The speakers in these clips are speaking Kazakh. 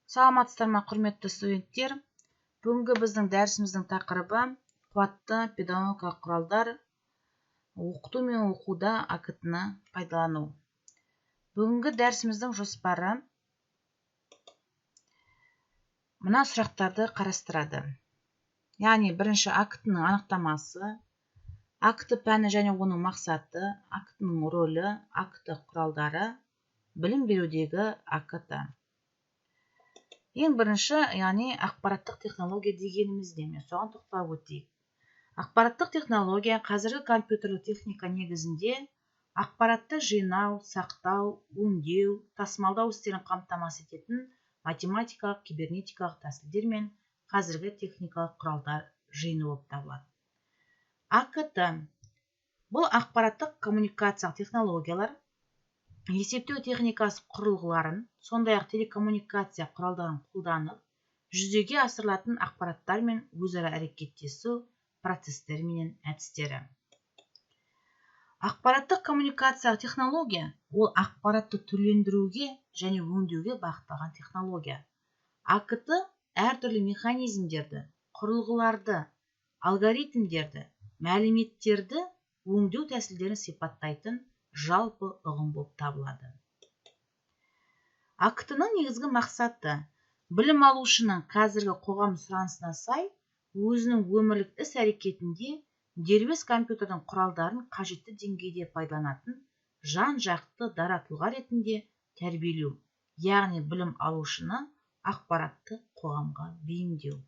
Саламатсыздар ма, құрметті студенттер! Бүгінгі біздің дәрісіміздің тақырыбы қуатты педагогикалық құралдар, оқыту мен оқуда АКТ-ны пайдалану. Бүгінгі дәрісіміздің жоспары мына сұрақтарды қарастырады. Яғни бірінші АКТ-ның анықтамасы, АКТ пәні және оның мақсаты, АКТ-ның рөлі, АКТ құралдары, білім берудегі АКТ. Ең бірінші, яғни ақпараттық технология дегеніміз не? Мен соған тоқталып өтейік. Ақпараттық технология қазіргі компьютерлік техника негізінде ақпаратты жинау, сақтау, өңдеу, тасымалдау істерін қамтамасыз ететін математикалық, кибернетикалық тәсілдер мен қазіргі техникалық құралдар жиыны болып табылады. АКТ бұл ақпараттық коммуникациялық технологиялар, есептеу техникасы құрылғыларын, сондай-ақ телекоммуникация құралдарын қолданып, жүзеге асырылатын ақпараттар мен өзара әрекеттесу процестері менен әдістері. Ақпараттық коммуникациялық технология ол ақпаратты түрлендіруге және өңдеуге бағытталған технология. АКТ әртүрлі механизмдерді, құрылғыларды, алгоритмдерді, мәліметтерді өңдеу тәсілдерін сипаттайтын жалпы ұғым болып табылады. АКТ-ның негізгі мақсаты білім алушының қазіргі қоғам сұранысына сай өзінің өмірлік іс-әрекетінде дербес компьютердің құралдарын қажетті деңгейде пайдаланатын жан-жақты дара тұлға ретінде тәрбиелеу, яғни білім алушыны ақпаратты қоғамға бейімдеу.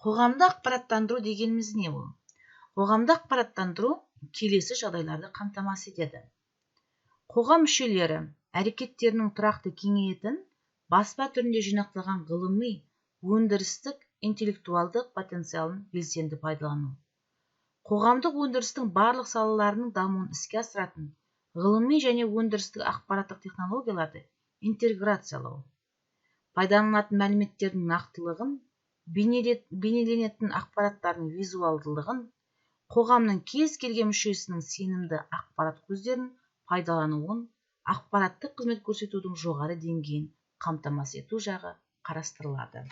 Қоғамды ақпараттандыру дегеніміз не ол? Қоғамды ақпараттандыру келесі жағдайларды қамтамасыз етеді. Қоғам мүшелері әрекеттерінің тұрақты кеңейетін баспа түрінде жинақталған ғылыми, өндірістік, интеллектуалдық потенциалын белсенді пайдалану. Қоғамдық өндірістің барлық салаларының дамуын іске асыратын ғылыми және өндірістік ақпараттық технологияларды интеграциялау. Пайдаланылатын мәліметтердің нақтылығын, бейнеленетін ақпараттардың визуалдылығын, қоғамның кез келген мүшесінің сенімді ақпарат көздерін пайдалануын, ақпараттық қызмет көрсетудің жоғары деңгейін қамтамасыз ету жағы қарастырылады.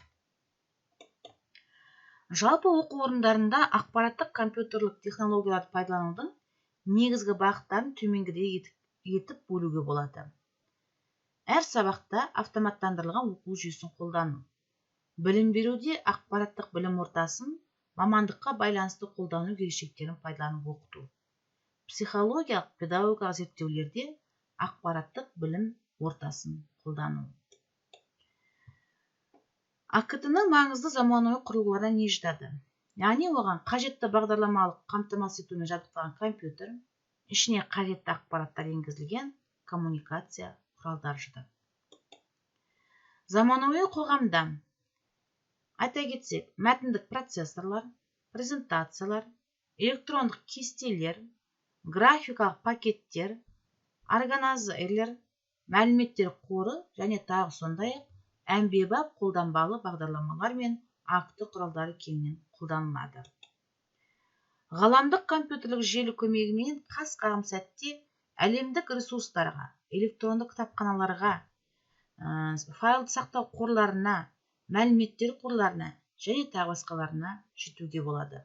Жалпы оқу орындарында ақпараттық компьютерлік технологияларды пайдаланудың негізгі бағыттарын төменгідей етіп бөлуге болады. Әр сабақта автоматтандырылған оқу жүйесін қолдану. Білім беруде ақпараттық білім ортасын мамандыққа байланысты қолдану ерекшеліктерін пайдаланып оқыту. Психологиялық, педагогикалық зерттеулерде ақпараттық білім ортасын қолдану. АКТ-ның маңызды заманауи құрылғыларына не жатады? Яғни оған қажетті бағдарламалық қамтамасыз етумен жабдықталған компьютер, ішіне қажетті ақпараттар енгізілген коммуникация құралдары жатады. Заманауи қоғамда айта кетсек, мәтіндік процессорлар, презентациялар, электрондық кестелер, графикалық пакеттер, органайзерлер, мәліметтер қоры және тағы сондай-ақ әмбебап қолданбалы бағдарламалар мен АКТ құралдары кеңінен қолданылады. Ғаламдық компьютерлік желі көмегімен қас-қағым сәтте әлемдік ресурстарға, электронды кітапханаларға, файлды сақтау қорларына, мәліметтер қорларына және тағы басқаларына жетуге болады.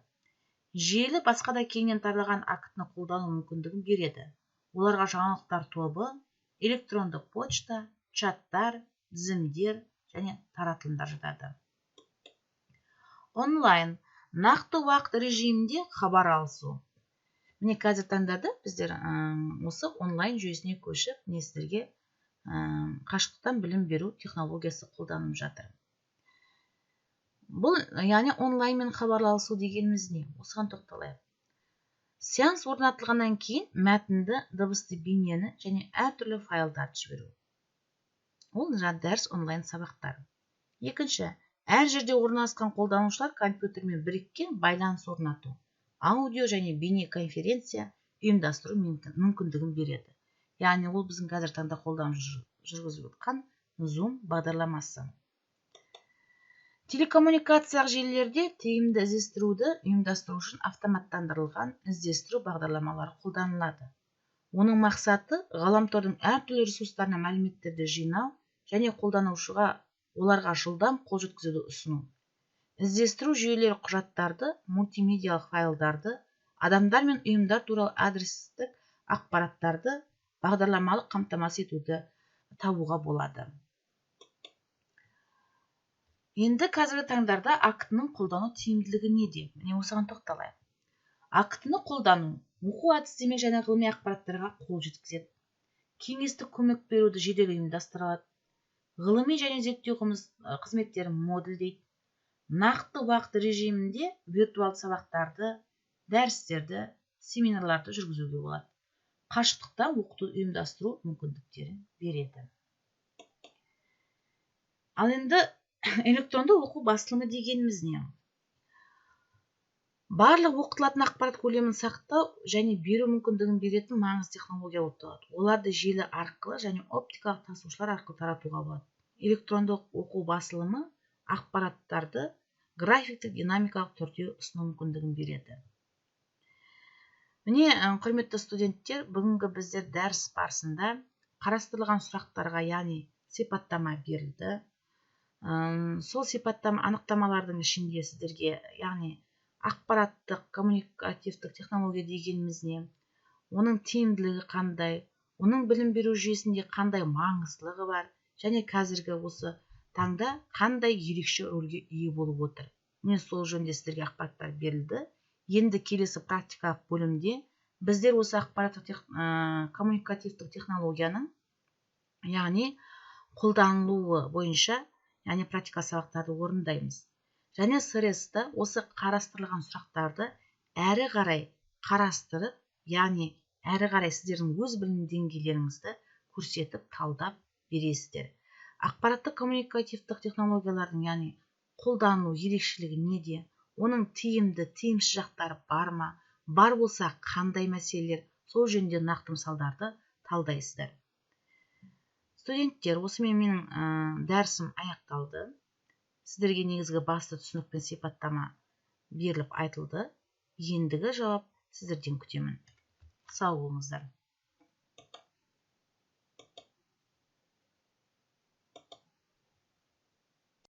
Желі басқа да кеңінен таралған АКТ-ны қолдану мүмкіндігін береді. Оларға жаңалықтар тобы, электронды почта, чаттар, тізімдер және таратылымдар жатады. Онлайн нақты уақыт режимінде хабар алысу. Міне қазір таңдады біздер осы онлайн жүйесіне көшіп, міне сіздерге қашықтықтан білім беру технологиясы қолданылып жатыр. Бұл, яғни онлайнмен хабарласу дегеніміз не? Осыған тоқталайық. Сеанс орнатылғаннан кейін мәтінді, дыбысты, бейнені және әртүрлі файлдарды жіберу. Ол дәріс онлайн сабақтар. Екінші, әр жерде орналасқан қолданушылар компьютермен біріккен байланыс орнату, аудио және бейне конференция ұйымдастыру мүмкіндігін береді. Яғни ол біздің қазір таңда қолданып жүргізіп жатқан Zoom бағдарламасы. Телекоммуникациялық желілерде тиімді іздестіруді ұйымдастыру үшін автоматтандырылған іздестіру бағдарламалары қолданылады. Оның мақсаты ғаламтордың әртүрлі ресурстарына мәліметтерді жинау және қолданушыға оларға жылдам қол жеткізуді ұсыну. Іздестіру жүйелері құжаттарды, мультимедиялық файлдарды, адамдар мен ұйымдар туралы адрестік ақпараттарды бағдарламалық қамтамасыз етуді табуға болады. Енді қазіргі таңдарда АКТ-ның қолдану тиімділігі неде? Міне, осыған тоқталайық. АКТ-ны қолдану оқу, әдістеме және ғылыми ақпараттарға қол жеткізеді. Кеңестік көмек беруді жедел ұйымдастыра алады. Ғылыми және зерттеу қызметтерін модульдейді. Нақты уақыт режимінде виртуалды сабақтарды, дәрістерді, семинарларды жүргізуге болады. Қашықтықтан оқыту ұйымдастыру мүмкіндіктерін береді. Ал енді электронды оқу басылымы дегеніміз не? Барлық оқытылатын ақпарат көлемін сақтау және беру мүмкіндігін беретін маңызды технология болып табылады. Оларды желі арқылы және оптикалық тасушылар арқылы таратуға болады. Электронды оқу басылымы ақпараттарды графиктік, динамикалық түрде ұсыну мүмкіндігін береді. Міне, құрметті студенттер, бүгінгі біздер дәріс барысында қарастырылған сұрақтарға, яғни сипаттама берілді. Сол сипаттама, анықтамалардың ішінде сіздерге, яғни ақпараттық коммуникативтік технология дегеніміз не, оның тиімділігі қандай, оның білім беру жүйесінде қандай маңыздылығы бар және қазіргі осы таңда қандай ерекше рөлге ие болып отыр. Міне, сол жөнінде сіздерге ақпараттар берілді. Енді келесі практикалық бөлімде біздер осы ақпараттық коммуникативтік технологияның, яғни қолданылуы бойынша, яғни практика сабақтарды орындаймыз. Және СРС-та осы қарастырылған сұрақтарды әрі қарай қарастырып, яғни әрі қарай сіздердің өз білім деңгейлеріңізді көрсетіп, талдап бересіздер. Ақпараттық коммуникативтік технологиялардың, яғни қолданылу ерекшелігі неде, оның тиімді, тиімсіз жақтары бар ма, бар болса қандай мәселелер, сол жөнінде нақты мысалдарды талдайсыздар. Студенттер, осымен менің дәрісім аяқталды. Сіздерге негізгі басты түсінік пен сипаттама беріліп айтылды. Ендігі жауап сіздерден күтемін. Сау болыңыздар.